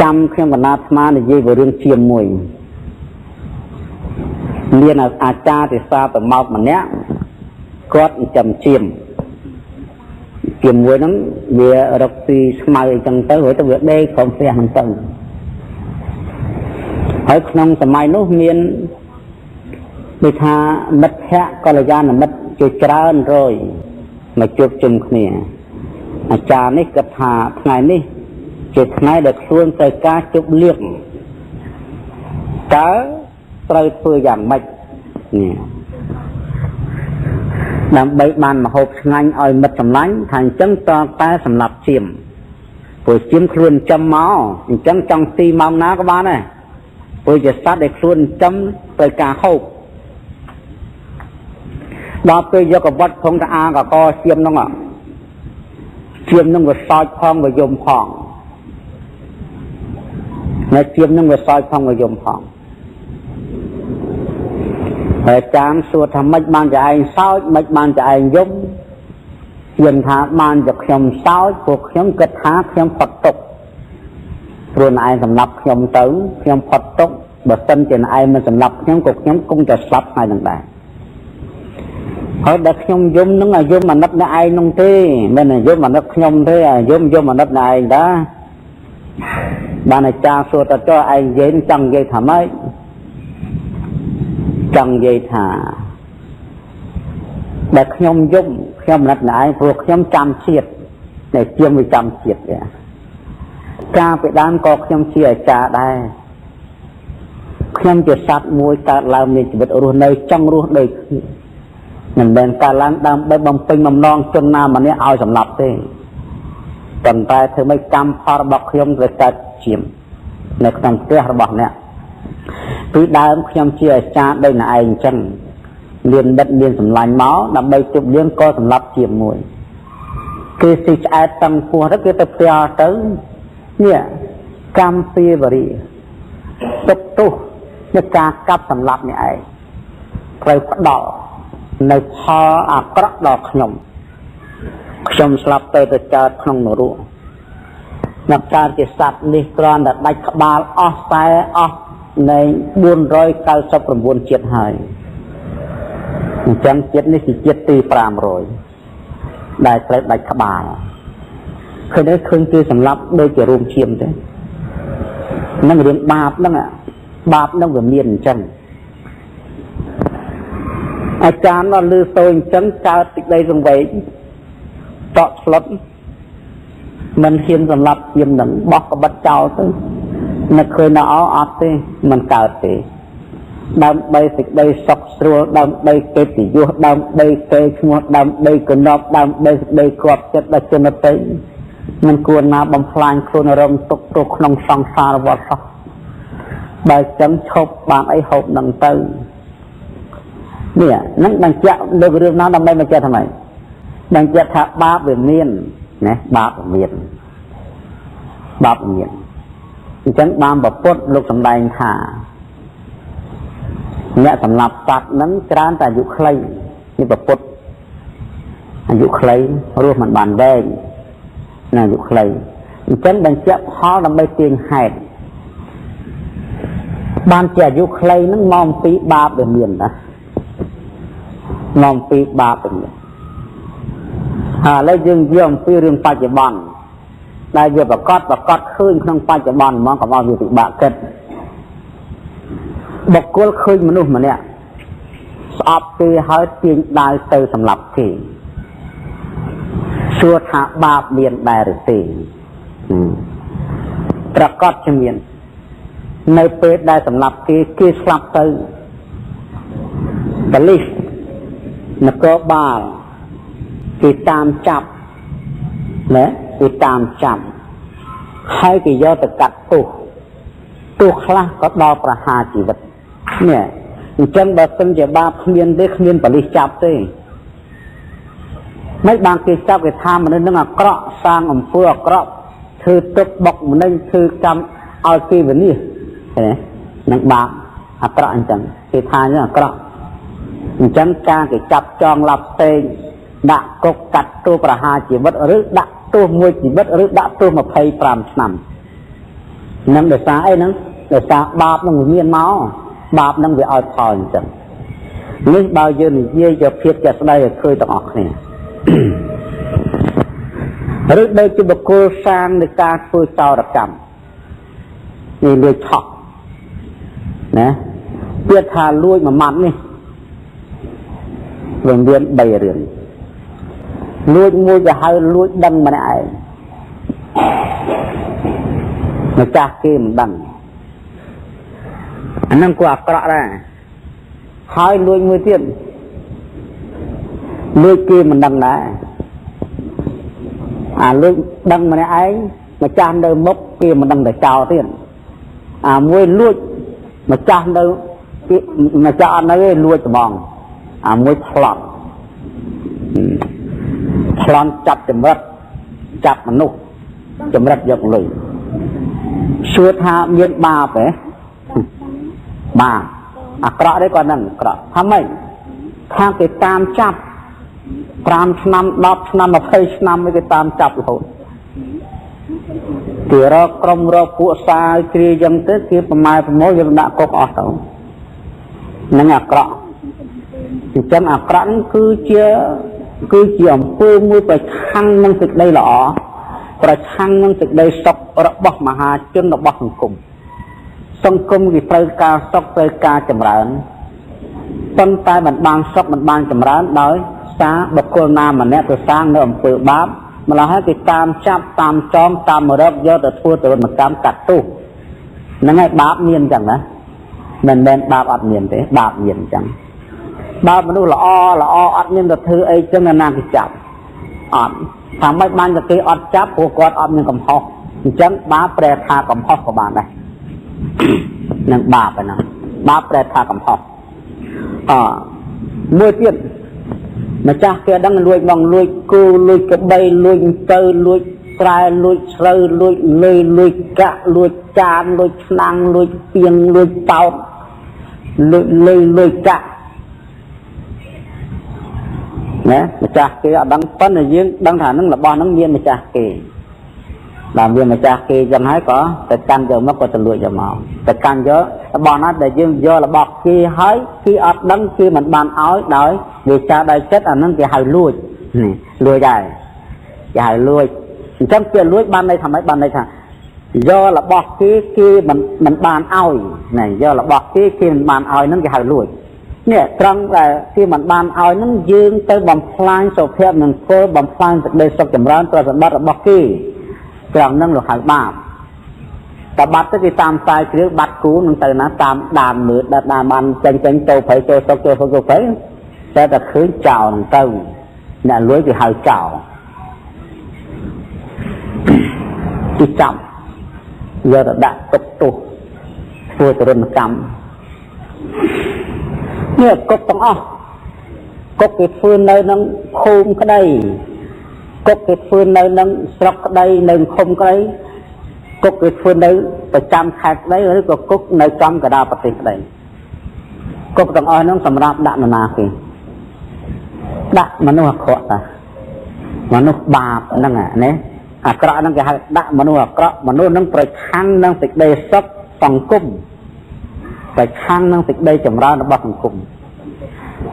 ចាំខ្ញុំកណាអាត្មានិយាយពីរឿងជាមួយមានអាចារ្យទេសាប្រមោកម្នាក់គាត់ចិញ្ចឹមជៀមជាមួយហ្នឹងវារកទីស្មៅអីចឹងទៅហើយទៅវាដេកក្រុមផ្ទះហ្នឹងទៅហើយក្នុងសម័យនោះមានដូចថាមិត្តភក្តិកល្យាណមិត្តជាច្រើនរយមកជួបជុំគ្នាអាចារ្យនេះគិតថាថ្ងៃនេះជាថ្ងៃដែលខ្លួនត្រូវការជប់លៀងតើត្រូវធ្វើយ៉ាងម៉េចនេះដើម្បីបានមហូបឆ្ងាញ់ឲ្យមិត្តសម្លាញ់ថាអញ្ចឹងតតែសម្រាប់ជៀមព្រោះជៀមខ្លួនចំមកអញ្ចឹងចង់ស៊ីម៉ោងណាក៏បានដែរព្រោះជាសត្វដែលខ្លួនចំត្រូវការហូបដល់ពេលយកកវត្តផងទៅអាកកជៀមហ្នឹងជៀមហ្នឹងវាសោចផងវាយំផងនៅជៀមហ្នឹងវាសោចផងវាយំផងហើយចាមសួរថាម៉េចបានជាឯងសោចម៉េចបានជាឯងយំជៀមថាបានជាខ្ញុំសោចព្រោះខ្ញុំគិតថាខ្ញុំផុតទុក្ខព្រោះឯងសម្លាប់ខ្ញុំទៅខ្ញុំផុតទុក្ខបើសិនជាឯងមិនសម្លាប់ខ្ញុំក៏ខ្ញុំគង់តែស្លាប់ថ្ងៃនឹងដែរហើយដល់ខ្ញុំយំនឹងអាយំអាណិតអ្នកឯងនោះទេមិនអាយំអាណិតខ្ញុំទេអាយំយំអាណិតអ្នកឯងតាបានអាចារ្យសួរតចុះឯងនិយាយចង់និយាយថាម៉េចចង់និយាយថាដែលខ្ញុំយំខ្ញុំអាណិតអ្នកឯងព្រោះខ្ញុំចាំជាតិដែលជាវាចាំជាតិទេកាលពីដើមក៏ខ្ញុំជាអាចារ្យដែរខ្ញុំជាសត្វមួយកើតឡើងមានជីវិតរស់នៅចង់រស់ដូចគ្នាមិនមែនកើតឡើងដើម្បីបំពេញបំណងជនណាម្នាក់ឲ្យសម្លាប់ទេប៉ុន្តែធ្វើម៉េចកម្មផលរបស់ខ្ញុំត្រូវកើតជានៅក្នុងផ្ទះរបស់អ្នកពីដើមខ្ញុំជាអាចារ្យដូចអ្នកឯងអញ្ចឹងមានមិត្តមានសម្លាញ់មកដើម្បីជប់លៀងក៏សម្លាប់ជាមួយគេស៊ីឆ្អែតតាំងពោះទៅគេទៅផ្ទះទៅនេះកម្មពីវរីទុកទោសនៃការកាប់សម្លាប់អ្នកឯងត្រូវផ្ដល់នៅផលអាក្រក់ដល់ខ្ញុំខ្ញុំស្លាប់ទៅទៅកើតក្នុងនរកអ្នកកើតជាសត្វនេះគ្រាន់តែដាច់ក្បាលអស់តែអស់នៃ499ជាតិហើយអញ្ចឹងជាតិនេះជាជាតិទី500ដែលត្រូវដាច់ក្បាលឃើញទេឃើញគេសម្លាប់ដូចជារួមឈាមទេនឹងរឿងបាបហ្នឹងបាបហ្នឹងវាមានអញ្ចឹងអាចារ្យដល់លឺសូរអញ្ចឹងកើតសេចក្តីសង្វេគតក់ស្លុតមិនហ៊ានសម្លាប់ជាមនឹងបោះក្បិតចោលទៅនឹកឃើញដល់អត់ទេមិនកើតទេដើម្បីសេចក្តីសុខស្រួលដើម្បីកិត្តិយសដើម្បីកេរ្តិ៍ឈ្មោះដើម្បីកណប់ដើម្បីសេចក្តីគប់ចិត្តដល់ជនដទៃមិនគួរណាបំផ្លាញខ្លួនរងទុក្ខទោសក្នុងសង្សារវដ្តសោះបើចឹងឈប់បានអីហូបនឹងទៅនេះនឹងបញ្ជាក់លើករឿងណាដើម្បីបញ្ជាក់ថាម៉េចបញ្ជាក់ថាបាបវាមានណាបាបវាមានបាបវាមានអញ្ចឹងបានប្រពុតលោកសម្ដែងថាអ្នកសម្លាប់សត្វនឹងច្រើនតែអាយុខ្លីនេះប្រពុតអាយុខ្លីរស់មិនបានវែងណាអាយុខ្លីអញ្ចឹងបញ្ជាក់ផលដើម្បីទាញហេតុបានជាអាយុខ្លីនឹងមកអំពីបាបវាមានណាមកពីបាបវិញហើយឥឡូវយើងយកអំពីរឿងបច្ចុប្បន្នដែលវាប្រកបឃើញក្នុងបច្ចុប្បន្នហ្មងកុំឲ្យវាពិបាកគិតបុគ្គលឃើញមនុស្សម្នាក់ស្អប់គេហើយទាញដាវទៅសម្លាប់គេសួរថាបាបមានដែរឬទេប្រកបជាមាននៅពេលដែលសម្លាប់គេគេស្លាប់ទៅបលិសនគរបាលគេតាមចាប់ណាគេតាមចាប់ហើយគេយកទៅកាត់ទោសទោសខ្លះក៏ដល់ប្រហារជីវិតនេះអញ្ចឹងបើសិនជាបាបគ្មានទេគ្មានបលិសចាប់ទេមិនបានគេចាប់គេថាមនុស្សនឹងអាក្រក់សាងអំពើអាក្រក់ធ្វើទុកបុកម្នេញធ្វើកម្មឲ្យគេវិនិច្ឆ័យឃើញទេនឹងបាបអាក្រក់អញ្ចឹងគេថាអញ្ចឹងអាក្រក់អញ្ចឹងការគេចាប់ចងឡាប់ផ្សេងដាក់គុកកាត់ទោសប្រហារជីវិតឬដាក់ទោសមួយជីវិតឬដាក់ទោស25ឆ្នាំ នឹងដោយសារអីហ្នឹងដោយសារបាបនឹងមានមកបាបនឹងវាឲ្យផលអញ្ចឹងនេះបើយើងនិយាយយកភាពជាក់ស្ដែងឲ្យឃើញទាំងអស់គ្នាឬដូចជាបុគ្គលសាងនៃការធ្វើចោរកម្មនេះលួចឆក់ណាពាក្យថាលួចមួយម៉ាត់នេះវាមាន3រឿងលួចមួយគេហៅលួចដឹងម្នាក់ឯងម្ចាស់គេមិនដឹងអាហ្នឹងក៏អាក្រក់ដែរហើយលួចមួយទៀតលួចគេមិនដឹងដែរអាលួចដឹងម្នាក់ឯងម្ចាស់នៅមុខគេមិនដឹងតែចោលទៀតអាមួយលួចម្ចាស់នៅគេម្ចាស់អត់នៅទេលួចត្មងអាមួយប្លន់ប្លន់ចាប់ចម្រិតចាប់មនុស្សចម្រិតយកលុយសួរថាមានបាបទេបាបអាក្រក់ទេគាត់ហ្នឹងអាក្រក់ថាម៉េចថាគេតាមចាប់5ឆ្នាំ10ឆ្នាំ20ឆ្នាំគេតាមចាប់រហូតគេរកក្រុមរកពួកសាយគ្រាយ៉ាងទៅគេប្រម៉ែប្រមូលយកដាក់គុកអស់ទៅនឹងអាក្រក់អញ្ចឹងអាក្រក់ហ្នឹងគឺជាអំពើមួយប្រឆាំងនឹងសេចក្តីល្អប្រឆាំងនឹងសេចក្តីសុខរបស់មហាជនរបស់សង្គមសង្គមគេត្រូវការសុខត្រូវការចម្រើនប៉ុន្តែមិនបានសុខមិនបានចម្រើនដោយសារបុគ្គលណាម្នាក់ទៅសាងនៅអំពើបាបម្ល៉េះហើយគេតាមចាប់តាមចងតាមរកយកទៅធ្វើទរណកម្មកាត់ទោសហ្នឹងហើយបាបមានអញ្ចឹងណាមិនមែនបាបអត់មានទេបាបមានអញ្ចឹងបើមនុស្សល្អល្អអត់មានទៅធ្វើអីចឹងណាគេចាប់អត់ថាម៉េចបានតែគេអត់ចាប់ព្រោះគាត់អត់មានកំហុសអញ្ចឹងបាបប្រែថាកំហុសក៏បានដែរនឹងបាបហ្នឹងបាបប្រែថាកំហុសអមួយទៀតម្ចាស់គេដឹងលួចបងលួចគូលួចក្បីលួចទៅលួចស្រែលួចស្រូវលួចលុយលួចកាក់លួចចានលួចឆ្នាំងលួចពីងលួចតោតលួចលុយលួចកាក់ណាម្ចាស់គេអត់ដឹងប៉ុន្តែយើងដឹងថានឹងរបស់នឹងមានម្ចាស់គេបើមានម្ចាស់គេចឹងហើយក៏ទៅកាន់យកមកក៏ទៅលួចយកមកទៅកាន់យករបស់ណាដែលយើងយករបស់គេហើយគេអត់ដឹងគេមិនបានឲ្យដោយវាចាដោយចិត្តអានឹងគេហៅលួចលួចដែរគេហៅលួចអញ្ចឹងគេលួចបានន័យថាម៉េចបានន័យថាយករបស់គេគេមិនបានឲ្យណែយករបស់គេគេមិនបានឲ្យនឹងគេហៅលួចនេះត្រង់ដែលគេមិនបានឲ្យនឹងយើងទៅបំផ្លាញសុភមង្គលបំផ្លាញសេចក្តីសុខចម្រើនទ្រព្យសម្បត្តិរបស់គេត្រង់នឹងលោកហៅបាបតែបាត់ទៅគេតាមខ្សែគ្រឿងបាត់គូនឹងទៅណាតាមដានមើលតាមបានចេញទៅព្រៃចូលសុកចូលសុកចូលព្រៃតែឃើញចោលនឹងទៅអ្នកលួចគេហៅចោលគេចាប់យកទៅដាក់ទុកទោសធ្វើទរណកម្មនេះគុកទាំងអស់គុកគេធ្វើនៅនឹងភូមិក្តីគុកគេធ្វើនៅនឹងស្រុកក្តីនៅឃុំក្តីគុកគេធ្វើនៅប្រចាំខេត្តក្តីឬក៏គុកនៅចំកណ្ដាលប្រទេសក្តីគុកទាំងអស់ហ្នឹងសម្រាប់ដាក់នរណាគេដាក់មនុស្សអាក្រក់តាមនុស្សបាបហ្នឹងណាអាក្រក់ហ្នឹងគេហៅដាក់មនុស្សអាក្រក់មនុស្សហ្នឹងប្រឆាំងនឹងសេចក្តីសុខសង្គមប្រឆាំងនឹងសេចក្តីចម្រើនរបស់សង្គម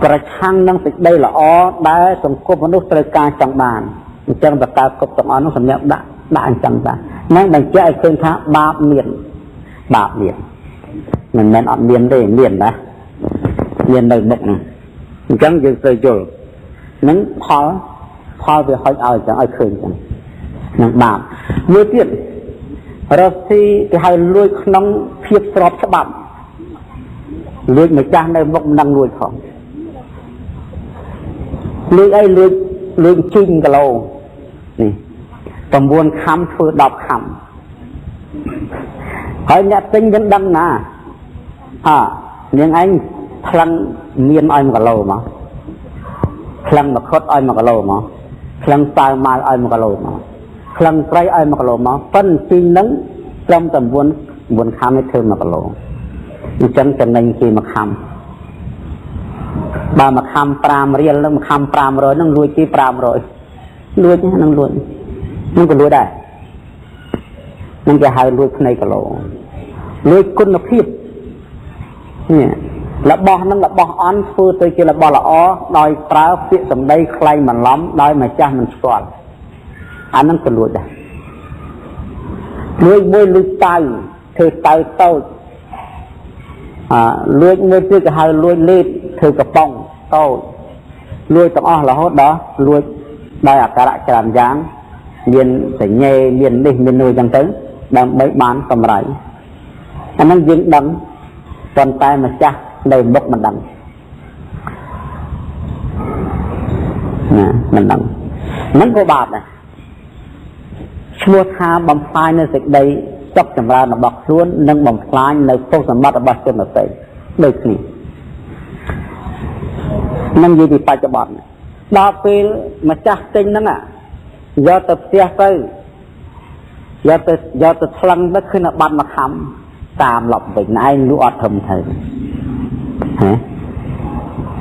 ប្រឆាំងនឹងសេចក្តីល្អដែលសង្គមមនុស្សត្រូវការចង់បានអញ្ចឹងតើកើតគុកទាំងអស់នោះសម្រាប់ដាក់អញ្ចឹងតានឹងបញ្ជាក់ឲ្យឃើញថាបាបមានបាបមានមិនមែនអត់មានទេមានណាមាននៅមុខហ្នឹងអញ្ចឹងយើងត្រូវយល់នឹងផលវាហុចឲ្យអញ្ចឹងឲ្យឃើញអញ្ចឹងនឹងបាបមួយទៀតរកស៊ីគេហៅលួចក្នុងភាពស្របច្បាប់លួចម្ចាស់នៅមុខមិនដឹងលួចផងលួចអីលួចជីងគីឡូនេះ9ខំធ្វើ10ខំហើយអ្នកទិញមិនដឹងណាអនាងឯងថ្លឹងមានឲ្យ1គីឡូមកថ្លឹងមកខុតឲ្យ1គីឡូមកថ្លឹងសាវម៉ាល់ឲ្យ1គីឡូមកថ្លឹងត្រីឲ្យ1គីឡូមកប៉ុន្តែជីងនឹងត្រឹមតែ9ខំឲ្យធ្វើ1គីឡូអញ្ចឹងចំណេញគេ1ខំបើ1ខំ5រៀលនឹង1ខំ500នឹងលួចគេ500លួចនឹងលួចនឹងក៏លួចដែរ នឹងគេហៅលួចភ្នែកគីឡូលួចគុណភាពនេះរបស់នឹងរបស់អន់ធ្វើទៅជារបស់ល្អដោយប្រើពាក្យសម្ដីក្លែងបន្លំដោយម្ចាស់មិនស្គាល់អានឹងក៏លួចដែរលួចមួយលួចតៅធ្វើតៅតូចលួចមួយទៀតគេហៅលួចលេបធ្វើកំប៉ុងតូចលួចទាំងអស់រហូតដល់លួចដោយអាការៈច្រើនយ៉ាងមានសញ្ញេមាននេះមាននោះចឹងទៅដើម្បីបានកម្រៃអានឹងយើងដឹងប៉ុន្តែម្ចាស់នៅមុខមិនដឹងណាមិនដឹងនឹងក៏បាបដែរឈ្មោះថាបំផ្លាញនៅសេចក្តីសុខចម្រើនរបស់ខ្លួននិងបំផ្លាញនៅពុទ្ធសម្បត្តិរបស់ជនដទៃដូចគ្នានឹងនិយាយពីបច្ចុប្បន្នដល់ពេលម្ចាស់ទិញហ្នឹងយកទៅផ្ទះទៅយកទៅថ្លឹងទៅឃើញបាត់មួយខំតាមលប់វិញឯងលក់អត់ធំទៅហ៎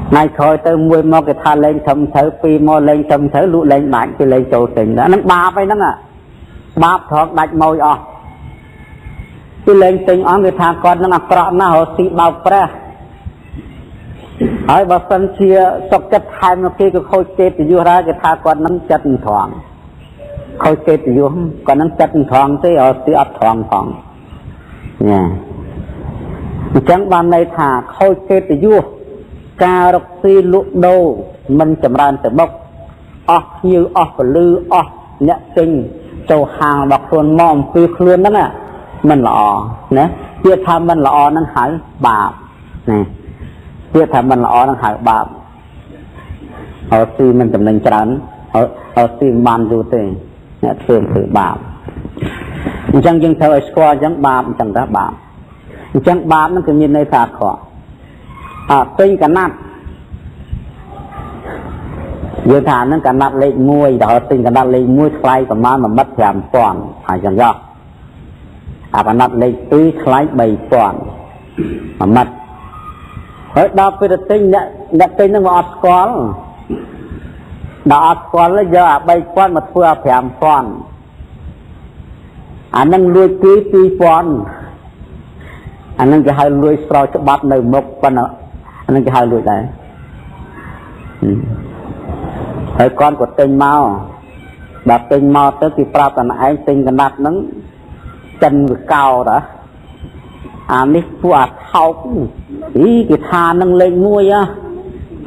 ថ្ងៃក្រោយទៅមួយមកគេថាលែងធំទៅពីរមកលែងធំទៅលក់លែងបាច់គេលែងចូលទិញហ្នឹងបាបអីហ្នឹងបាបត្រង់ដាច់ម៉ួយអស់គេលែងទិញអស់គេថាគាត់នឹងអាក្រក់ណាស់រកស៊ីបោកប្រាស់ហើយបើសិនជាសុកចិត្តថែមមកគេក៏ខូចកិត្តិយសដែរគេថាគាត់នឹងចិត្តមិនត្រង់ខូចកិត្តិយសគាត់នឹងចិត្តមិនត្រង់ទេរកស៊ីអត់ត្រង់ផងញ៉ាអញ្ចឹងបានន័យថាខូចកិត្តិយសការរកស៊ីលក់ដូរមិនចម្រើនទៅមុខអស់ភ្ញៀវអស់ពលឺអស់អ្នកទិញចូលហាងរបស់ខ្លួនមកអំពីខ្លួនហ្នឹងមិនល្អណាពាក្យថាមិនល្អហ្នឹងហៅបាបណាពាក្យថាមិនល្អហ្នឹងហៅបាបអត់ស៊ីមិនចំណេញច្រើនអត់ស៊ីមិនបានយូរទេអ្នកធ្វើអំពើបាបអញ្ចឹងយើងត្រូវឲ្យស្គាល់អញ្ចឹងបាបអញ្ចឹងទៅបាបអញ្ចឹងបាបហ្នឹងគឺមានន័យថាអាក្រក់អត់ទិញកណាត់យើងថាហ្នឹងកណាត់លេខ1ដល់ទិញកណាត់លេខ1ថ្លៃប្រមាណ15000ហើយចឹងយកអាកណាត់លេខ2ថ្លៃ3000មួយម៉ាត់ហើយដល់ពេលទៅទិញអ្នកទិញហ្នឹងមកអត់ស្គាល់ដល់អត់ស្គាល់យកអា3000មកធ្វើអា5000អាហ្នឹងលួចគឺ2000អាហ្នឹងគេហៅលួចស្រោចច្បាប់នៅមុខប៉ុន្តែអាហ្នឹងគេហៅលួចដែរហើយគាត់ក៏ទិញមកដល់ទិញមកទៅគេប្រាប់តែឯងទិញកណាត់ហ្នឹងចិនវាកោតអានេះពួកអាថោកអីគេថានឹងលេខ1ហ៎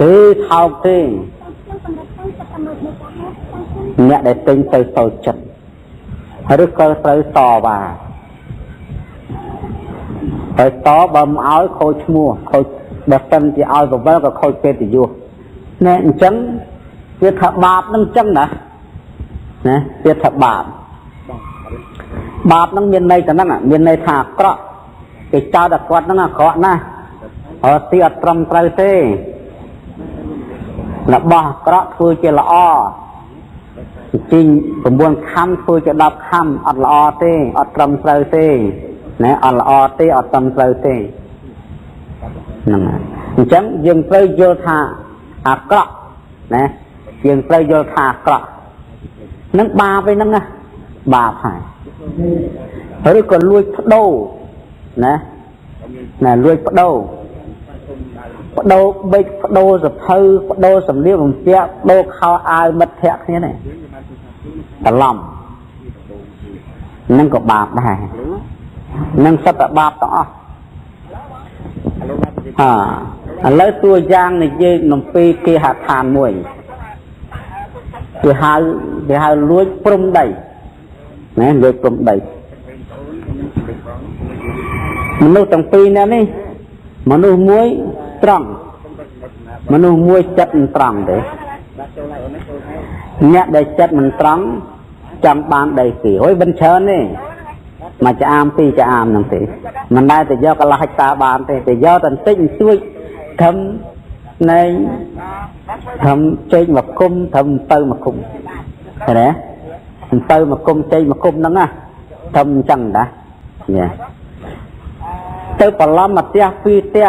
ទេថោកទេអ្នកដែលទិញទៅតូចចិត្តឬក៏ត្រូវតវ៉ាហើយតបើមិនឲ្យខូចឈ្មោះខូចបើសិនជាឲ្យបវលក៏ខូចកិត្តិយសណែអញ្ចឹងវាថាបាបនឹងអញ្ចឹងណាណាវាថាបាបបាបនឹងមានន័យតែហ្នឹងមានន័យថាអាក្រក់គេចោទតែគាត់ហ្នឹងអាក្រក់ណាស់រកស៊ីអត់ត្រឹមត្រូវទេរបស់អាក្រក់ធ្វើជាល្អជីង9ខំធ្វើជា10ខំអត់ល្អទេអត់ត្រឹមត្រូវទេណាអត់ល្អទេអត់ត្រឹមត្រូវទេហ្នឹងអញ្ចឹងយើងត្រូវយល់ថាអាក្រក់ណាយើងត្រូវយល់ថាអាក្រក់នឹងបាបឯហ្នឹងណាបាបហើយឬក៏លួចប្ដូរណាណាលួចប្ដូរបិចប្ដូរសភៅប្ដូរសម្លៀកបំពាក់ប្ដូរខោអាវមិត្តភក្តិគ្នានេះបន្លំនឹងក៏បាបដែរនឹងសុទ្ធតែបាបទាំងអស់ឥឡូវតួយ៉ាងនិយាយអំពីគេហដ្ឋានមួយគេហៅលួចព្រំដីណាលួចព្រំដីមនុស្សទាំងពីរនាក់នេះមនុស្សមួយត្រង់មនុស្សមួយចិត្តមិនត្រង់ទេអ្នកដែលចិត្តមិនត្រង់ចាំបានដីគេហុយមិនច្រើនទេមួយចាមពីរចាមហ្នឹងទេមិនដែលទៅយកកន្លះហិកតាបានទេទៅយកតែបន្តិចបន្តួចធំណែធំចេកមកគុំធំទៅមកគុំឃើញទេទៅមកគុំចេកមកគុំហ្នឹងណាធំអញ្ចឹងតាញ៉ាទៅបន្លំមួយផ្ទះពីរផ្ទះ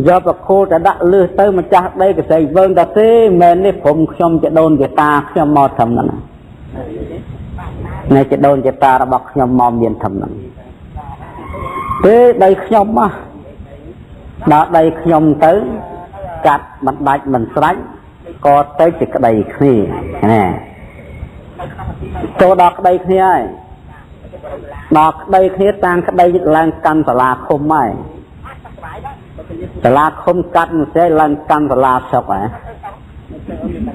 យកប្រគោលទៅដាក់លឹះទៅម្ចាស់ដីកសែងវើងទៅទេមែននេះព្រមខ្ញុំជាដូនជាតាខ្ញុំមកធំហ្នឹង នៅជាដូនជាតារបស់ខ្ញុំមកមានធំហ្នឹងទេដីខ្ញុំមកដល់ដីខ្ញុំទៅកាត់មិនដាច់មិនស្រេចក៏ទៅជាក្តីគ្នាណាចូលដល់ក្តីគ្នាហើយដល់ក្តីគ្នាតាំងក្តីឡើងកាន់សាលាឃុំហើយសាលាឃុំកាត់មិនស្អីឡើងកាន់សាលាស្រុកហើយ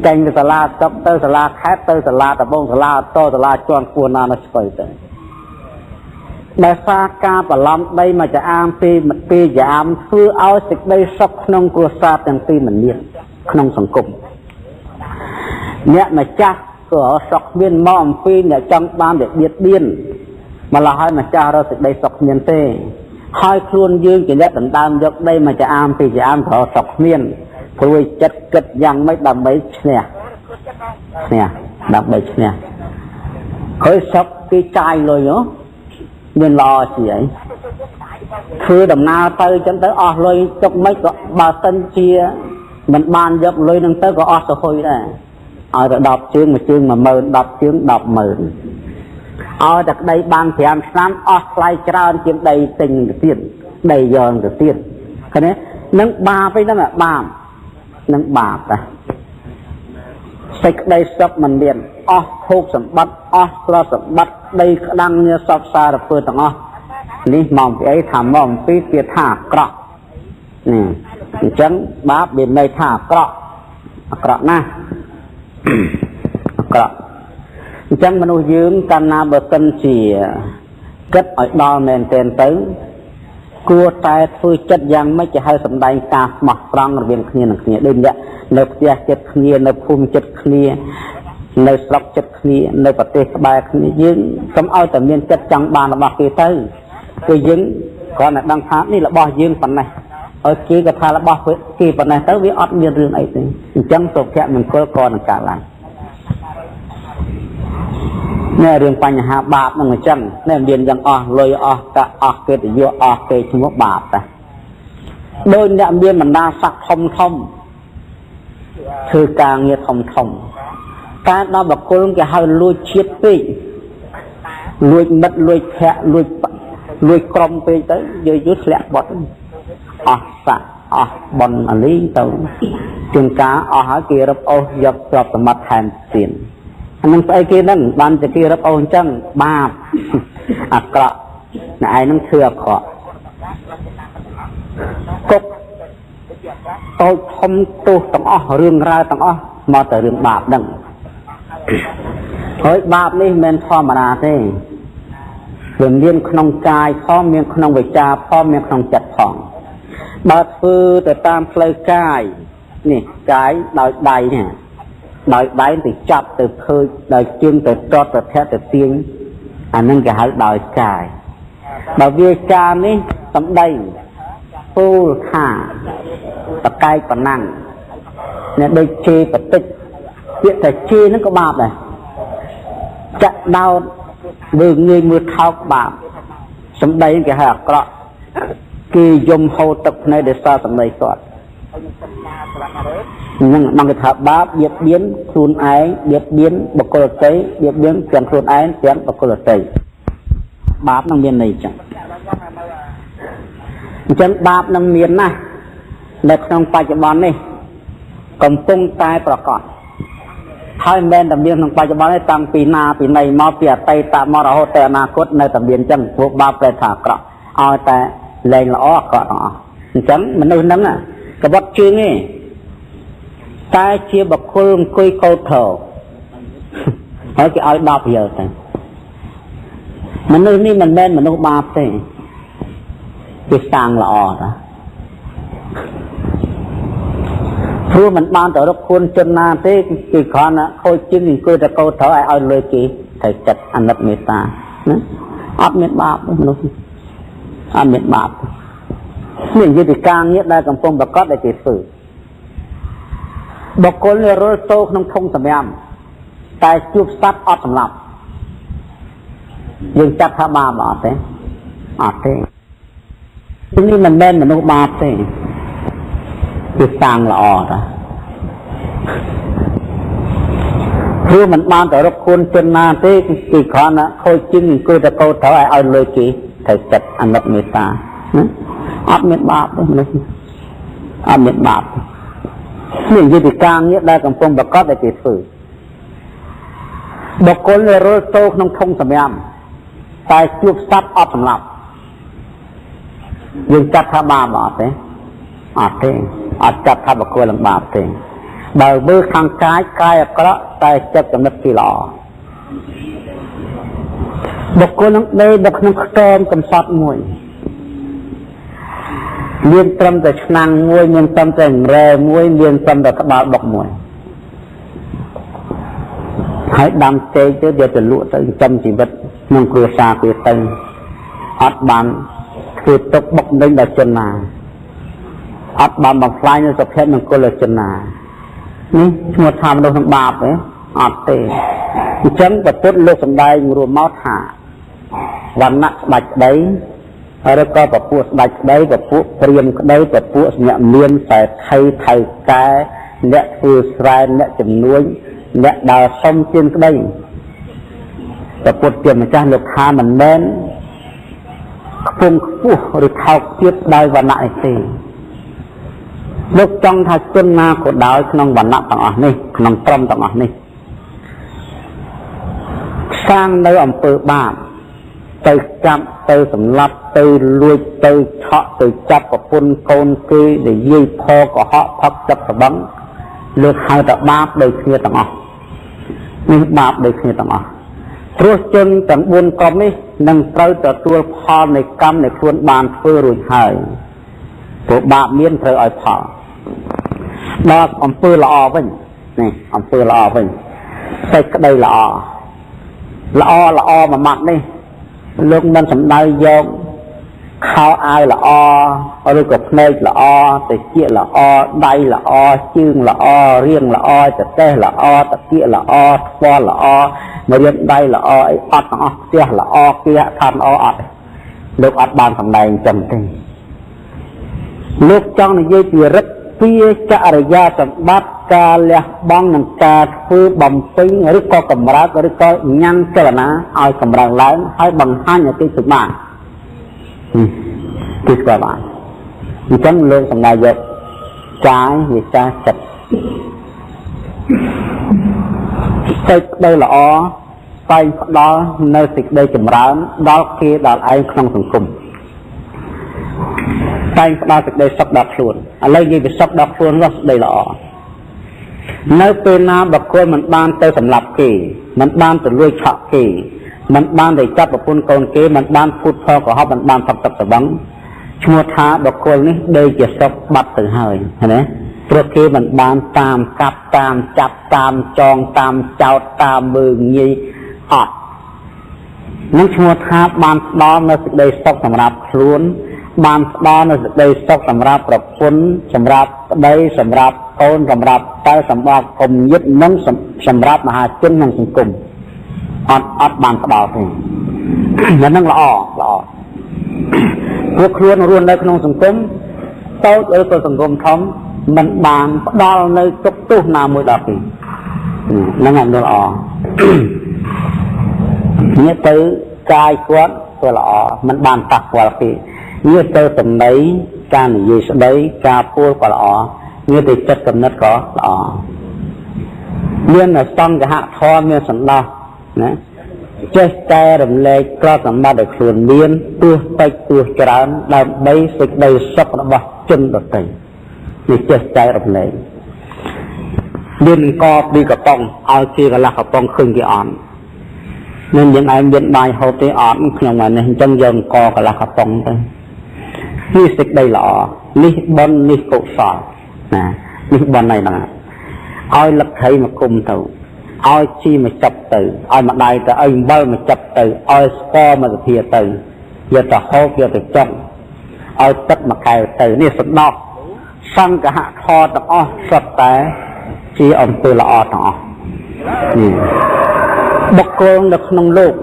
ចេញពីសាលាស្រុកទៅសាលាខេត្តទៅសាលាដំបងសាលាតសាលាជាន់ខ្ពស់ណាស់ស្គយទៅដោយសារការបន្លំដីមកចាអាមពីចាអាមធ្វើឲ្យសេចក្តីសុខក្នុងគ្រួសារទាំងពីរមិនមានក្នុងសង្គមអ្នកម្ចាស់ក៏សុខមានមកអំពីអ្នកចង់បានតែបៀតបៀនម្ល៉េះហើយម្ចាស់រកសេចក្តីសុខមានទេហើយខ្លួនយើងជាអ្នកដណ្ដើមយកដីមកចាអាមពីចាអាមក៏សុខមានព្រួយចិត្តគិតយ៉ាងម៉េចដើម្បីឈ្នះឈ្នះដើម្បីឈ្នះហើយសុខគេចាយលុយហ៎មានល្អជាអីធ្វើដំណើរទៅចឹងទៅអស់លុយទុកមិនក៏បើសិនជាមិនបានយកលុយនឹងទៅក៏អស់ទៅហុយដែរឲ្យទៅ10ជើងមួយជើង10000 10ជើង100,000ឲ្យតែក្តីបាន5ឆ្នាំអស់ថ្លៃច្រើនជាងដីទិញទៅទៀតដីយកទៅទៀតឃើញទេនឹងបាបឯហ្នឹងបាបនឹងបាបតាសេចក្តីសុខមិនមានអស់ភោគសម្បត្តិអស់ទ្រព្យសម្បត្តិដីក្តាំងញសពសារពើទាំងអស់នេះមកពីអីថាមកអំពីពាក្យថាអាក្រក់នេះអញ្ចឹងបាបមានន័យថាអាក្រក់អាក្រក់ណាស់អាក្រក់អញ្ចឹងមនុស្សយើងកាលណាបើសិនជាគិតឲ្យដល់មែនទែនទៅគួរតែធ្វើចិត្តយ៉ាងម៉េចจะឲ្យសម្ដែងការស្មោះត្រង់រវាងគ្នានឹងគ្នាដូចអ្នកនៅផ្ទះចិត្តគ្នានៅភូមិចិត្តគ្នានៅស្រុកចិត្តគ្នានៅប្រទេសក្បែរគ្នាយើងកុំឲ្យតែមានចិត្តចង់បានរបស់គេទៅគឺយើងគ្រាន់តែដឹងថានេះរបស់យើងប៉ុណ្ណេះឲ្យគេក៏ថារបស់គេប៉ុណ្ណេះទៅវាអត់មានរឿងអីទេអញ្ចឹងសុភមង្គលក៏នឹងកើតឡើងនេះរឿងបញ្ហាបាបនឹងអញ្ចឹងនេះមានយ៉ាងអស់លុយអស់កាក់អស់កិត្តិយសអស់គេឈ្មោះបាបតាដោយអ្នកមានបណ្ដាស័ក្តិធំធំធ្វើការងារធំធំតែដល់បកុលគេហៅលួចជាតិពេកលួចមិត្តលួចភ័ក្រលួចក្រុមពេកទៅយូរយូរធ្លាក់បត់អស់ស័ក្តិអស់បុណ្យអលីទៅជួនកាលអស់ហើយគេរឹបអូសយកទ្រព្យសម្បត្តិថែមទៀតអានឹងស្អីគេហ្នឹងបានតែគេរឹបអូសអញ្ចឹងបាបអាក្រក់អ្នកឯងហ្នឹងធ្វើអាក្រក់គុកតូចធំទោសទាំងអស់រឿងរ៉ាវទាំងអស់មកតែរឿងបាបហ្នឹងហើយបាបនេះមិនមែនធម្មតាទេវាមានក្នុងកាយផងមានក្នុងវិចារផងមានក្នុងចិត្តផងបើធ្វើទៅតាមផ្លូវកាយនេះកាយដោយដៃនេះដោយដៃទៅចាប់ទៅភើចដោយជើងទៅទាត់ទៅធាក់ទៅទាញអានឹងគេហៅដោយកាយបើវាចានេះសំដីពោលថាបកែកប៉ុណ្ណឹងអ្នកដូចជេរបតិចពាក្យតែជេរហ្នឹងក៏បាបដែរចាក់ដោតមើលងាយមើលថោកបាបសំដីគេហៅអាក្រក់គេយំហូរទឹកភ្នែកដោយសារសំដីគាត់នឹងមកគេថាបាបបៀតបៀនខ្លួនឯងបៀតបៀនបុគ្គលដទៃបៀតបៀនទាំងខ្លួនឯងទាំងបុគ្គលដទៃបាបនឹងមានន័យចឹងអញ្ចឹងបាបនឹងមានណាស់នៅក្នុងបច្ចុប្បន្ននេះកំពុងតែប្រកបហើយមិនមែនតែមានក្នុងបច្ចុប្បន្នទេតាំងពីណាពីណីមកពីអតីតមករហូតតែអនាគតនៅតែមានចឹងព្រោះបាបប្រែថាអាក្រក់ឲ្យតែលែងល្អអាក្រក់ទាំងអស់អញ្ចឹងមនុស្សហ្នឹងកបត់ជើងទេតែជាបុគ្គលអង្គុយកោតធរហើយគេឲ្យ10រៀលទៅមនុស្សនេះមិនមែនមនុស្សបាបទេគេសាងល្អតាព្រោះមិនបានទៅរកខួនជនណាទេគឺគ្រាន់តែខូចជាងអង្គុយតែកោតត្រូវឲ្យលុយគេត្រូវចិត្តអាណិតមេត្តាណាអត់មានបាបមនុស្សអត់មានបាបនេះនិយាយពីការងារដែលកំពុងប្រកបដែលគេធ្វើបុគ្គលនេះរុលតោក្នុងធុងសម្រាមតែជួបសត្វអត់សម្លាប់យើងចាត់ថាបាបអត់ទេអត់ទេនេះមិនមែនមនុស្សបាបទេគឺសាងល្អតា ព្រោះមិនបានទៅរកខួនជនណាទេគឺគ្រាន់តែខូចជាងអង្គុយតកោត្រូវឲ្យលុយគេត្រូវចិត្តអាណិតមេត្តាណាអត់មានបាបទេមនុស្សអត់មានបាបនេះនិយាយពីការងារដែលកំពុងប្រកបដែលគេធ្វើបុគ្គលរលចូលក្នុងធុងសម្រាមតែជួបសត្វអត់សម្លាប់យើងចាត់ថាបាបអត់ទេអត់ទេអត់ចាត់ថាបុគ្គលលំបាកទេបើមើលខាងកាយកាយអាក្រក់តែចិត្តចំណិតគេល្អបុគ្គលនឹងដេកនៅក្នុងខ្ទមកំសត់មួយមានត្រឹមតែឆ្នាំងមួយមានត្រឹមតែរែមួយមានត្រឹមតែក្បាលបុកមួយហើយដាំចេកទៅយកទៅលក់ទៅចិញ្ចឹមជីវិតក្នុងគ្រួសារគេទៅអត់បានធ្វើទុកបុកម្នេញដល់ជនណាអត់បានបំផ្លាញនូវសុភមង្គលដល់ជនណានេះឈ្មោះថាមនុស្សនឹងបាបទេអត់ទេអញ្ចឹងព្រះពុទ្ធលោកសម្ដែងរួមមកថាវណ្ណៈស្ដេចក្តីឬក៏ពពួកស្ដេចក្តីពពួកព្រាហ្មណ៍ក្តីពពួកអ្នកមានសេដ្ឋីថៅកែអ្នកធ្វើស្រែអ្នកជំនួញអ្នកដើរសុំទានក្តីព្រះពុទ្ធជាម្ចាស់លោកថាមិនមែនខ្ពង់ខ្ពស់ឬថោកទាបដោយវណ្ណៈនេះទេលោកចង់ថាជនណាក៏ដោយក្នុងវណ្ណៈទាំងអស់នេះក្នុងក្រុមទាំងអស់នេះសាងនៅអំពើបាបទៅចាប់ទៅសម្លាប់ទៅលួចទៅឆក់ទៅចាប់ប្រពន្ធកូនគេនិយាយផកុហកផឹកទឹកសបឹងលោកហៅថាបាបដូចគ្នាទាំងអស់នេះបាបដូចគ្នាទាំងអស់ព្រោះជនទាំង4ក្រុមនេះនឹងត្រូវទទួលផលនៃកម្មនៃខ្លួនបានធ្វើរួចហើយព្រោះបាបមានត្រូវឲ្យផលដល់អំពើល្អវិញនេះអំពើល្អវិញសេចក្តីល្អល្អល្អមួយម៉ាត់នេះលោកមិនសំដៅយកខោអាវល្អឬក៏ភ្នែកល្អតិចល្អដៃល្អជើងល្អរាងល្អចកេះល្អតាគៀកល្អថ្ពាល់ល្អមករៀនដៃល្អអីអត់ទាំងអស់ផ្ទះល្អគេឋានល្អអត់លោកអត់បានសម្ដែងចឹងទេលោកចង់និយាយពីរិទ្ធពីចរិយាសម្បត្តិការលះបង់និងការធ្វើបំពេញឬក៏កម្រើកឬក៏ញ៉ាំងចលនាឲ្យកម្រើកឡើងហើយបង្ហាញឲ្យគេស្គាល់គេស្គាល់បានអញ្ចឹងលោកសម្ដែងយកកាយវាចាចិត្តសេចក្តីល្អតែងផ្ដល់នៅសេចក្តីចម្រើនដល់គេដល់ឯងក្នុងសង្គមតែងផ្ដល់សេចក្តីសុខដល់ខ្លួនឥឡូវនិយាយពីសុខដល់ខ្លួននោះសេចក្តីល្អនៅពេលណាបុគ្គលមិនបានទៅសម្លាប់គេមិនបានទៅលួចឆក់គេមិនបានទៅចាប់ប្រពន្ធកូនគេមិនបានភូតផលកុហកមិនបានផឹកទឹកសបឹងឈ្មោះថាបុគ្គលនេះដេកជាសុខបាត់ទៅហើយណាព្រោះគេមិនបានតាមកាប់តាមចាប់តាមចងតាមចោតតាមមើងងាយអត់នឹងឈ្មោះថាបានផ្ដល់នៅសេចក្តីសុខសម្រាប់ខ្លួនបានផ្ដល់នៅសេចក្តីសុខសម្រាប់ប្រពន្ធសម្រាប់ប្តីសម្រាប់កូនសម្រាប់តែសម្រាប់កុំញាតិនិងសម្រាប់មហាជនក្នុងសង្គមអត់បានផ្ដល់ទេនឹងល្អល្អពួកខ្លួនរស់នៅក្នុងសង្គមតូចឬក៏សង្គមធំមិនបានផ្ដល់នៅទុក្ខទោសណាមួយដល់គេនឹងអនុល្អនេះទៅកាយគាត់ក៏ល្អមិនបានប៉ះពាល់គេនេះទៅសម្ដីការនិយាយស្ដីការពោលក៏ល្អនេះទៅចិត្តកំណត់ក៏ល្អមានសង្ឃហធម៌មានសន្តោសណាចេះតែរំលែកទ្រព្យសម្បត្តិដែលខ្លួនមានទោះតិចទោះច្រើនដើម្បីសេចក្តីសុខរបស់ជនដទៃនេះចេះតែរំលែកមានកពីកំប៉ុងឲ្យគេកន្លះកំប៉ុងឃើញគេអត់នឹងយើងឯងមានបាយហូបទេអត់ខ្ញុំថ្ងៃនេះអញ្ចឹងយកកកន្លះកំប៉ុងទៅនេះសេចក្តីល្អនេះបុណ្យនេះកុសលណានេះបុណ្យហ្នឹងឲ្យលក្ខីមកគុំទៅឲ្យជីមកចាប់ទៅឲ្យម្ដាយទៅឲ្យអំបិលមកចាប់ទៅឲ្យស្ករមកសភាទៅយកទៅហូបយកទៅចុងឲ្យទឹកមកកែវទៅនេះសន្តោសសង្ឃហធម៌ទាំងអស់សុទ្ធតែជាអំពើល្អទាំងអស់នេះបុគ្គលនៅក្នុងលោក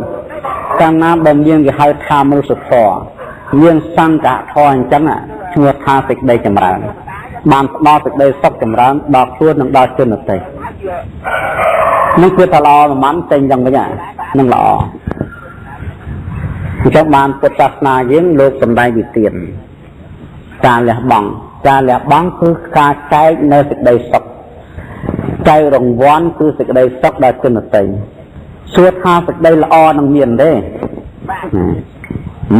កាលណាបើមានគេហៅថាមនុស្សធម៌មានសង្ឃធម៌អញ្ចឹងឈ្មោះថាសេចក្តីចម្រើនបានផ្ដល់សេចក្តីសុខចម្រើនដល់ខ្លួននិងដល់ជនដទៃ នឹងគឺថាល្អប្រហែលចេញចឹងវិញនឹងល្អអញ្ចឹងបានពុទ្ធសាសនាយើងលោកសម្ដែងវិទានការលះបង់ការលះបង់គឺការចែកនៅសេចក្តីសុខចែករង្វាន់គឺសេចក្តីសុខដល់ជនដទៃសួរថាសេចក្តីល្អនឹងមានទេ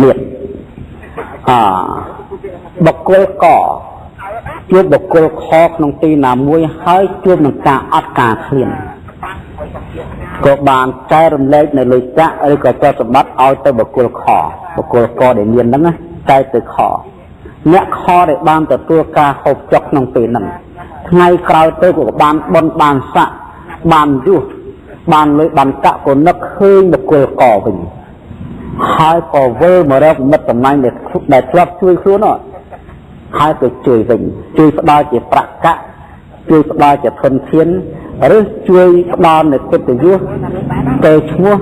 មានបុគ្គលកជួបបុគ្គលខក្នុងទីណាមួយហើយជួបនឹងការអត់ការឃ្លានក៏បានចែករំលែកនៅលុយកាក់ឬក៏ទ្រព្យសម្បត្តិឲ្យទៅបុគ្គលខបុគ្គលកដែលមានហ្នឹងណាចែកទៅខអ្នកខដែលបានទទួលការហូបចុកក្នុងពេលហ្នឹងថ្ងៃក្រោយទៅក៏បានបុណ្យបានស័ក្តិបានយុះបានលុយបានកាក់ក៏នឹកឃើញបុគ្គលកវិញហើយក៏វិលមករកមិត្តតំណាញ់ដែលធ្លាប់ជួយខ្លួនហើយក៏ជួយវិញជួយផ្ដល់ជាប្រាក់កាក់ជួយផ្ដល់ជាធនធានឬជួយផ្ដល់នូវកិត្តិយសទៅឈ្មោះ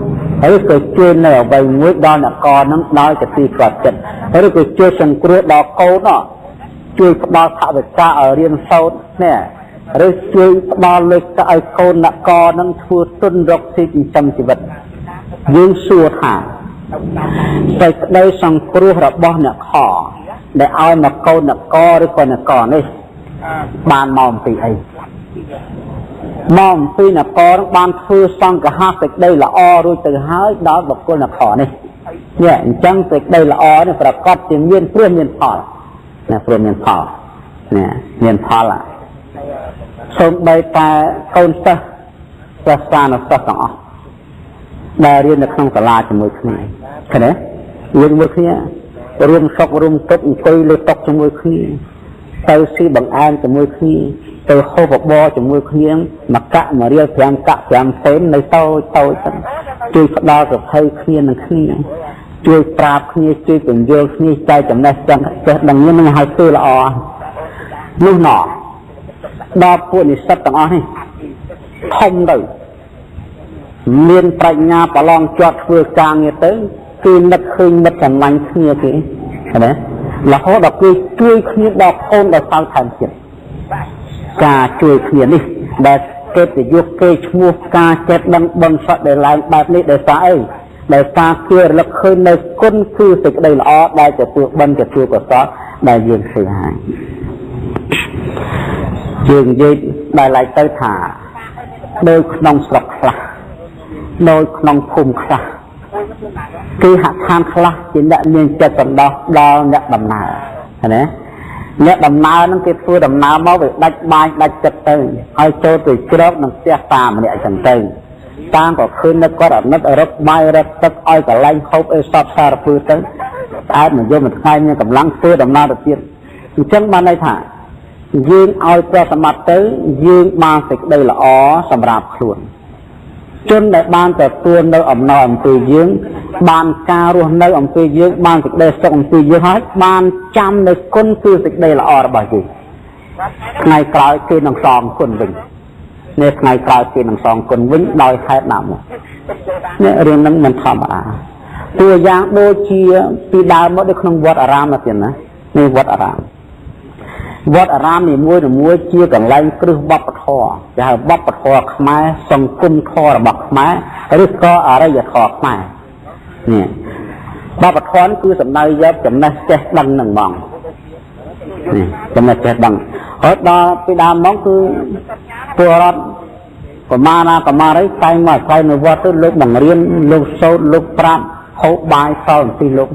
ឬក៏ជួយនៅអ្វីមួយដល់អ្នកកនឹងដោយកទីស្គាល់ចិត្តឬក៏ជួយសង្គ្រោះដល់កូនជួយផ្ដល់ថវិកាឲ្យរៀនសូត្រនេះឬជួយផ្ដល់លុយកាក់ឲ្យកូនអ្នកកនឹងធ្វើទុនរកស៊ីចិញ្ចឹមជីវិតយើងសួរថាសេចក្តីសង្គ្រោះរបស់អ្នកខដែលឲ្យមកកូនអ្នកកឬក៏អ្នកកនេះបានមកអំពីអីមកអំពីអ្នកកបានធ្វើសង្ឃៈសេចក្តីល្អរួចទៅហើយដល់បុគ្គលអ្នកខនេះនេះអញ្ចឹងសេចក្តីល្អនេះប្រកបជាមានព្រោះមានផលណាព្រោះមានផលនេះមានផលសូម្បីតែកូនសិស្សសិស្សានុសិស្សទាំងអស់ដែលរៀននៅក្នុងសាលាជាមួយគ្នាឃើញទេរៀនជាមួយគ្នារួមសុខរួមទុក្ខអង្គុយលើតុជាមួយគ្នាទៅស៊ីបង្អែមជាមួយគ្នាទៅហូបបបរជាមួយគ្នាមកកាក់មួយរៀល5កាក់5សេននៅតូចតូចទៅជួយផ្ដល់សភៅគ្នានឹងគ្នាជួយប្រាប់គ្នាជួយពន្យល់គ្នាចែកចំណេះចឹងចេះដឹងនឹងឲ្យធ្វើល្អនោះណោះដល់ពួកនិស្សិតទាំងអស់នេះធំទៅមានប្រាជ្ញាប្រឡងជាប់ធ្វើការងារទៅគឺនឹកឃើញមិត្តសម្លាញ់គ្នាគេឃើញទេរហូតដល់គេជួយគ្នាដល់កូនដល់សៅថែមទៀតការជួយគ្នានេះដែលកិត្តិយសគេឈ្មោះការចេះដឹងបុណ្យស័ក្តិដែលឡើងបែបនេះដោយសារអីដោយសារគេរលឹកឃើញនៅគុណគឺសេចក្តីល្អដែលទទួលបុណ្យទទួលកុសលដែលយើងធ្វើហើយយើងនិយាយដែលឡើងទៅថាដោយក្នុងស្រុកខ្លះដោយក្នុងភូមិខ្លះគេហដ្ឋានខ្លះជាអ្នកមានចិត្តសន្តោសដល់អ្នកដំណើរណាអ្នកដំណើរហ្នឹងគេធ្វើដំណើរមកវាដាច់បាយដាច់ចិត្តទៅហើយចូលទៅជ្រកនឹងផ្ទះតាម្នាក់ចឹងទៅតាមក៏ឃើញនៅគាត់អាណិតរកបាយរកទឹកឲ្យកន្លែងហូបអីសពសារពើទៅស្អាតមកយកមួយថ្ងៃមានកម្លាំងធ្វើដំណើរទៅទៀតអញ្ចឹងបានន័យថាយើងឲ្យព្រះសម្បត្តិទៅយើងបានសេចក្តីល្អសម្រាប់ខ្លួនជនដែលបានទទួលនៅអំណរអំពីយើងបានការរស់នៅអំពីយើងបានសេចក្តីសុខអំពីយើងហើយបានចាំនៅគុណគឺសេចក្តីល្អរបស់យើងថ្ងៃក្រោយគេនឹងសងគុណវិញនេះថ្ងៃក្រោយគេនឹងសងគុណវិញដោយហេតុណាមួយនេះរឿងហ្នឹងមិនធម្មតាតួយ៉ាងដូចជាពីដើមមកនៅក្នុងវត្តអារាមណាទៀតណានេះវត្តអារាមវត្តអារាមនីមួយៗជាកន្លែងគ្រឹះវប្បធម៌គេហៅវប្បធម៌ខ្មែរសង្គមធម៌របស់ខ្មែរឬក៏អរិយធម៌ខ្មែរនេះវប្បធម៌គឺសំដៅយកចំណេះចេះដឹងនឹងហ្មងនេះចំណេះចេះដឹងហើយដល់ពីដើមមកគឺពលរដ្ឋប្រមាណាប្រមារីតែងមកអាស្រ័យនៅវត្តទៅលោកបង្រៀនលោកសូត្រលោកប្រាប់ហូបបាយសល់អំពីលោក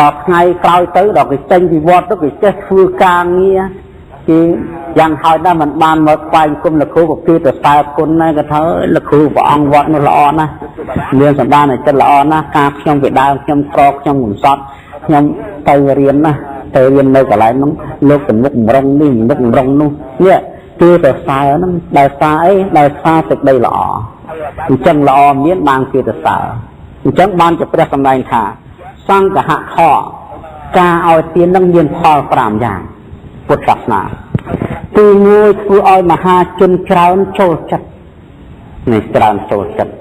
ដល់ថ្ងៃក្រោយទៅដល់គេចេញពីវត្តទៅគេចេះធ្វើការងារគេយ៉ាងហោចណាស់មិនបានមកថ្វាយគុំលោកគ្រូក៏គេទៅសើគុណដែរគាត់ថាលោកគ្រូព្រះអង្គវត្តនោះល្អណាស់មានសម្ដានចិត្តល្អណាស់ការខ្ញុំពីដើមខ្ញុំក្រខ្ញុំកំសត់ខ្ញុំទៅរៀនណាទៅរៀននៅកន្លែងនោះលោកទំនុកម្រងនេះទំនុកម្រងនោះនេះគេទៅសើហ្នឹងដោយសារអីដោយសារសេចក្តីល្អអញ្ចឹងល្អមានបានគេទៅសើអញ្ចឹងបានជាព្រះសម្ដែងថាសង្ឃៈធម៌ការឲ្យទាននឹងមានផល5យ៉ាងពុទ្ធសាសនាទី1ធ្វើឲ្យមហាជនច្រើនចូលចិត្តនេះច្រើនចូលចិត្ត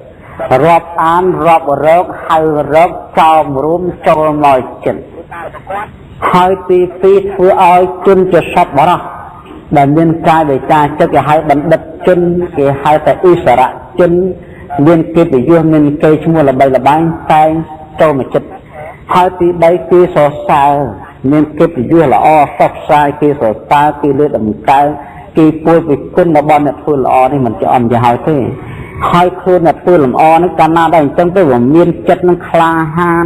រាប់អានរាប់រកហៅរកចោមរួមចូលមកចិត្តហើយទី2ធ្វើឲ្យជនជាសត្វបរោះ ដែលមានកាយវិការចិត្តគេហៅបណ្ឌិតជនគេហៅតែអិសរៈជនមានកិត្តិយសមានកេរ្តិ៍ឈ្មោះល្បីល្បាញតែងចូលមកចិត្តហើយទី3គេសរសើរមានកិត្តិយសល្អសោះសាយគេសរសើរគេលើកតម្កើងគេពួយពីគុណរបស់អ្នកធ្វើល្អនេះមិនជាអន់ជាហើយទេហើយខ្លួនអ្នកធ្វើលំអនេះកាលណាដែរអញ្ចឹងទៅវាមានចិត្តនឹងក្លាហាន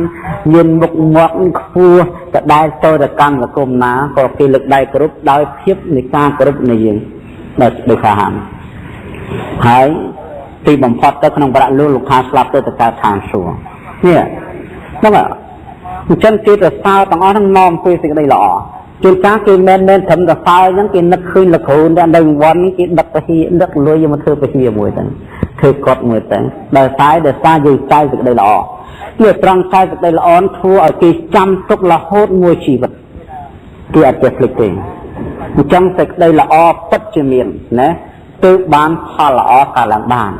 មានមុខមាត់ខ្ពស់ទៅដែលចូលទៅកម្មសង្គមណាក៏គេលើកដៃគោរពដោយភាពនៃការគោរពនៃយើងដោយក្លាហានហើយទីបំផុតទៅក្នុងប្រាក់លលោកខាស្លាប់ទៅទៅកើតឋានសួគ៌នេះហ្នឹងអញ្ចឹងគេទៅសើទាំងអស់ហ្នឹងនាំពីសេចក្តីល្អជួនកាលគេមិនមែនត្រឹមតែសើអញ្ចឹងគេនឹកឃើញលោកគ្រូនៅវត្តគេដឹកពហិដឹកលុយមកធ្វើពហិមួយទៅធ្វើកត់មួយទៅដោយសារយើងចែកសេចក្តីល្អវាត្រង់ចែកសេចក្តីល្អធ្វើឲ្យគេចាំទុករហូតមួយជីវិតគេអត់ចេះភ្លេចទេអញ្ចឹងសេចក្តីល្អពិតជាមានណាទើបបានផលល្អកើតឡើងបាន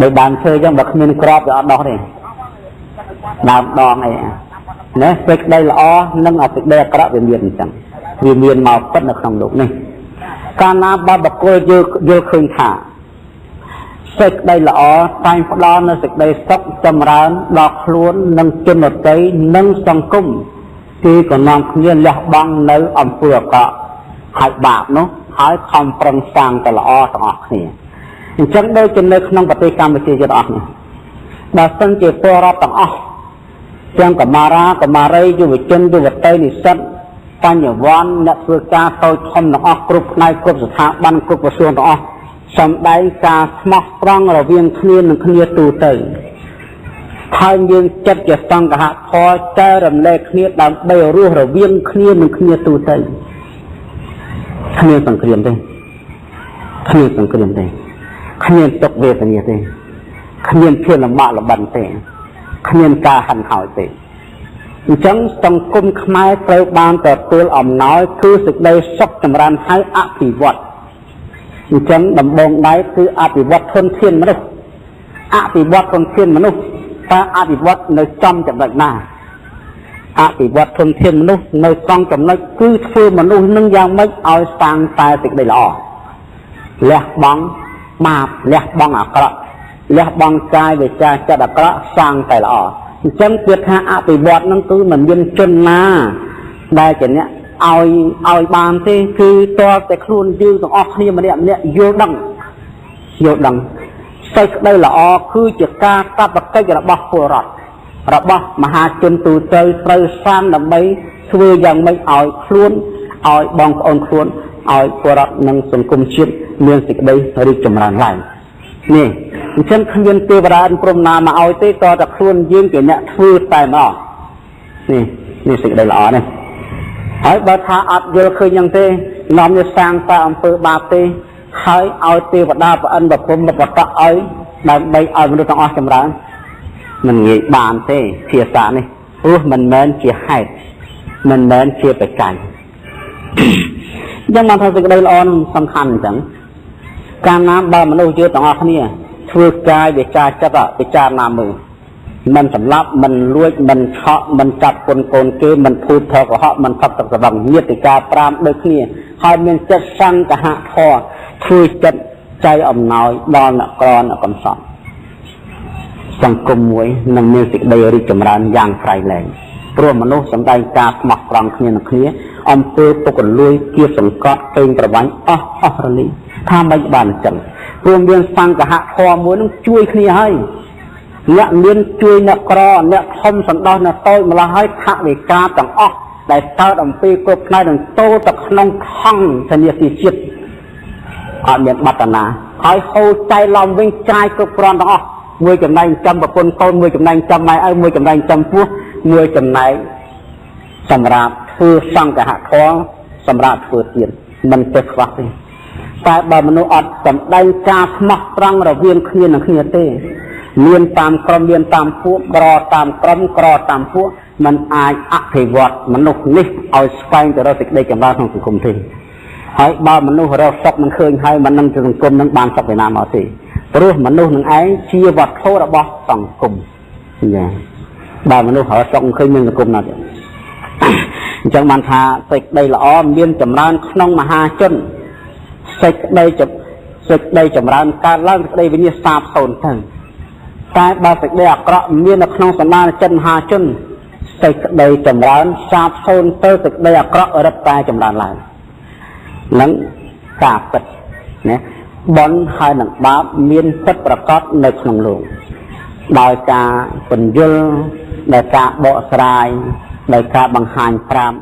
ដោយបានធ្វើអញ្ចឹងបើគ្មានក្របវាអត់ដោះទេដើមដងអីណាសេចក្តីល្អនិងសេចក្តីអាក្រក់វាមានអញ្ចឹងវាមានមកពិតនៅក្នុងលោកនេះកាលណាបើបុគ្គលយល់ឃើញថាសេចក្តីល្អតែងផ្ដល់នូវសេចក្តីសុខចម្រើនដល់ខ្លួននិងជនដទៃនិងសង្គមគេក៏នាំគ្នាលះបង់នៅអំពើអាក្រក់ហើយបាបនោះហើយខំប្រឹងសាងតែល្អទាំងអស់គ្នាអញ្ចឹងដូចជានៅក្នុងប្រទេសកម្ពុជាយើងអស់នេះបើសិនជាពលរដ្ឋទាំងអស់ទាំងកមារាកមារីយុវជនយុវតីនិស្សិតបញ្ញវន្តអ្នកធ្វើការតូចធំទាំងអស់គ្រប់ផ្នែកគ្រប់ស្ថាប័នគ្រប់ក្រសួងទាំងអស់សម្ដែងការស្មោះត្រង់រវាងគ្នានិងគ្នាទូទៅហើយយើងចិត្តជាសង្ឃហធម៌ចែករំលែកគ្នាដើម្បីរស់រវាងគ្នានិងគ្នាទូទៅគ្មានសង្គ្រាមទេគ្មានសង្គ្រាមទេគ្មានទុក្ខវេទនាទេគ្មានភាពលំបាកលំបិនទេគ្មានការហិនហោចទេអញ្ចឹងសង្គមខ្មែរត្រូវបានទទួលអំណោយគឺសេចក្តីសុខចម្រើនហើយអភិវឌ្ឍអញ្ចឹងដំបូងដែរគឺអភិវឌ្ឍធនធានមនុស្សអភិវឌ្ឍធនធានមនុស្សតើអភិវឌ្ឍនៅចំចំណុចណាអភិវឌ្ឍធនធានមនុស្សនៅត្រង់ចំណុចគឺធ្វើមនុស្សនឹងយ៉ាងម៉េចឲ្យសាងតែសេចក្តីល្អលះបង់បាបលះបង់អាក្រក់លះបង់កាយវិការចិត្តអាក្រក់សាងតែល្អអញ្ចឹងគឺថាអភិវឌ្ឍនឹងគឺមិនមានជនណាដែលជាអ្នកឲ្យបានទេគឺតើតែខ្លួនយើងទាំងអស់គ្នាម្នាក់ម្នាក់យល់ដឹងសេចក្តីល្អគឺជាការកតកិច្ចរបស់ពលរដ្ឋរបស់មហាជនទូទៅត្រូវសាងដើម្បីធ្វើយ៉ាងម៉េចឲ្យខ្លួនឲ្យបងប្អូនខ្លួនឲ្យពលរដ្ឋនិងសង្គមជាតិមានសេចក្តីរីកចម្រើនឡើងនេះអញ្ចឹងគ្មានទេវតាព្រមណាមកឲ្យទេតតែខ្លួនយើងជាអ្នកធ្វើតែម្ដងនេះសេចក្តីល្អនេះហើយបើថាអត់យល់ឃើញយ៉ាងទេនាំនេះសាងតែអំពើបាបទេហើយឲ្យទេវតាប្រអិនប្រព្រំប្រតក់ឲ្យដើម្បីឲ្យមនុស្សទាំងអស់ចម្រើនមិនងាយបានទេភាសានេះព្រោះមិនមែនជាហេតុមិនមែនជាបច្ច័យអញ្ចឹងបានថាសេចក្តីល្អនឹងសំខាន់អញ្ចឹងកាលណាបើមនុស្សយើងទាំងអស់គ្នាធ្វើកាយវិការចិត្តពិចារណាមើលមិនសម្លាប់មិនលួចមិនឆក់មិនចាប់គុណកូនគេមិនភូតធកុហកមិនផឹកទឹកសវឹងញាតិការ5ដូចគ្នាហើយមានចិត្តសង្ឃហធម៌ធ្វើចិត្តចែកអំណោយដល់អ្នកក្រអ្នកកំសត់សង្គមមួយនឹងមានសេចក្តីរីកចម្រើនយ៉ាងក្រៃលែងព្រោះមនុស្សសម្ដែងការស្មោះត្រង់គ្នានឹងគ្នាអំពើពុករលួយគៀបសង្កត់កេងប្រវ័ញ្ចអស់រលីថាមិនបានអញ្ចឹងព្រោះមានសង្ឃហធម៌មួយនឹងជួយគ្នាហើយអ្នកមានជួយអ្នកក្រអ្នកធំសន្តោសអ្នកតូចម្លោះហើយថវិកាទាំងអស់ដែលកើតអំពីគ្រប់ផ្នែកនឹងចូលទៅក្នុងខង់ធនាគារជាតិអត់មានបត្តនាហើយហូរចែកឡំវិញចាយគ្រប់គ្រាន់ទាំងអស់មួយចំណែកចាំប្រពន្ធកូនមួយចំណែកចាំម៉ែឪមួយចំណែកចាំពោះមួយចំណែកសម្រាប់ធ្វើសង្ឃហធម៌សម្រាប់ធ្វើទានមិនចេះខ្វះទេតែបើមនុស្សអត់សម្ដែងការស្មោះត្រង់រវាងគ្នានឹងគ្នាទេមានតាមក្រុមមានតាមពួកក្រតាមក្រុមក្រតាមពួកมันអាចអភិវឌ្ឍមនុស្សនេះឲ្យស្វែងទៅរកសេចក្តីចម្រើនក្នុងសង្គមទេហើយបើមនុស្សរកសុខមិនឃើញហើយមិននឹងសង្គមនឹងបានសុខពីណាមកទេព្រោះមនុស្សនឹងឯងជាវត្ថុរបស់សង្គមចាបើមនុស្សរកសុខមិនឃើញមានសង្គមណាទេ អញ្ចឹងបានថា សេចក្តីល្អមានចម្រើនក្នុងមហាជន សេចក្តីចម្រើនកើតឡើង សេចក្តីវិនិច្ឆ័យសាបសូន្យទៅ តែបើសេចក្តីអាក្រក់មាននៅក្នុងសន្តានចិត្តមហាជន សេចក្តីចម្រើនសាបសូន្យទៅ សេចក្តីអាក្រក់រឹតតែចម្រើនឡើង នឹងការពិតណា។ បុណ្យហើយនឹងបាបមានពិតប្រកបនៅក្នុងលោក ដោយការពន្យល់ ដោយការបកស្រាយ ដោយការបង្ហាញប្រាប់